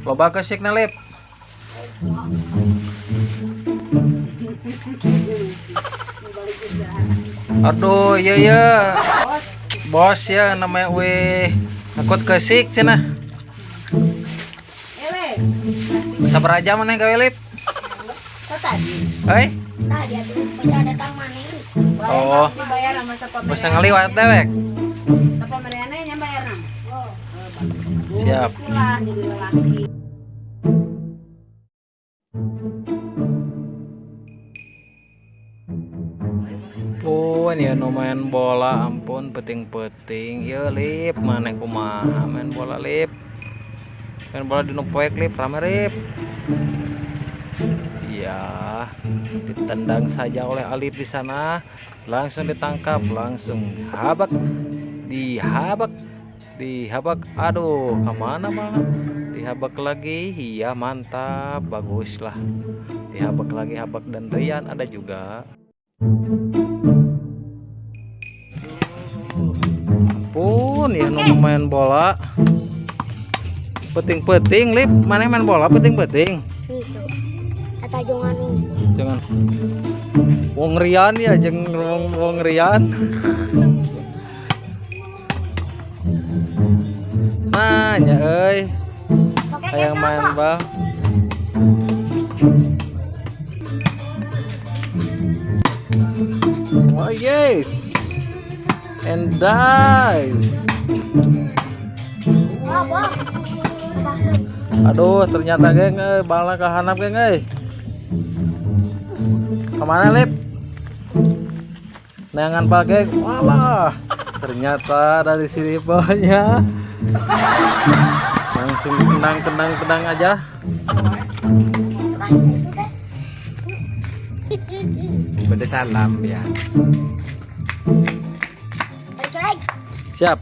Loba kesikna Lip. Aduh, iya iya. Bos ya namanya weh. Takut kesik cenah. Sabar aja maneh gawe Lip. Tadi. Euy. Tadi atuh bisa datang maneh. Oh. Bisa ngaliwat dewek. Siap. Pun ya nu main bola ampun peting-peting. Ieu Lip maneh kumaha main bola Lip. Main bola di nu poek Lip rame Lip. Iya, ditendang saja oleh Alip di sana, langsung ditangkap, langsung habak, dihabak, dihabak. Aduh, kemana malah? Dihabak lagi, iya mantap, baguslah. Dihabak lagi, habak dan Rian ada juga. Ampun, ya nu main bola. Peting-peting, Lip, mana main bola peting-peting? Atau jangan. Jangan. Wong Rian ya, jeung wong Rian. Nah, nya euy. Hayang main bal. Oh yes. And dies. Aduh, ternyata geng euy, balna ka handap geng euy. Kemana Lip? Neangan pakai, walah. Ternyata dari sini banyak. Langsung tendang, tendang, tendang aja. Benda salam ya. Siap.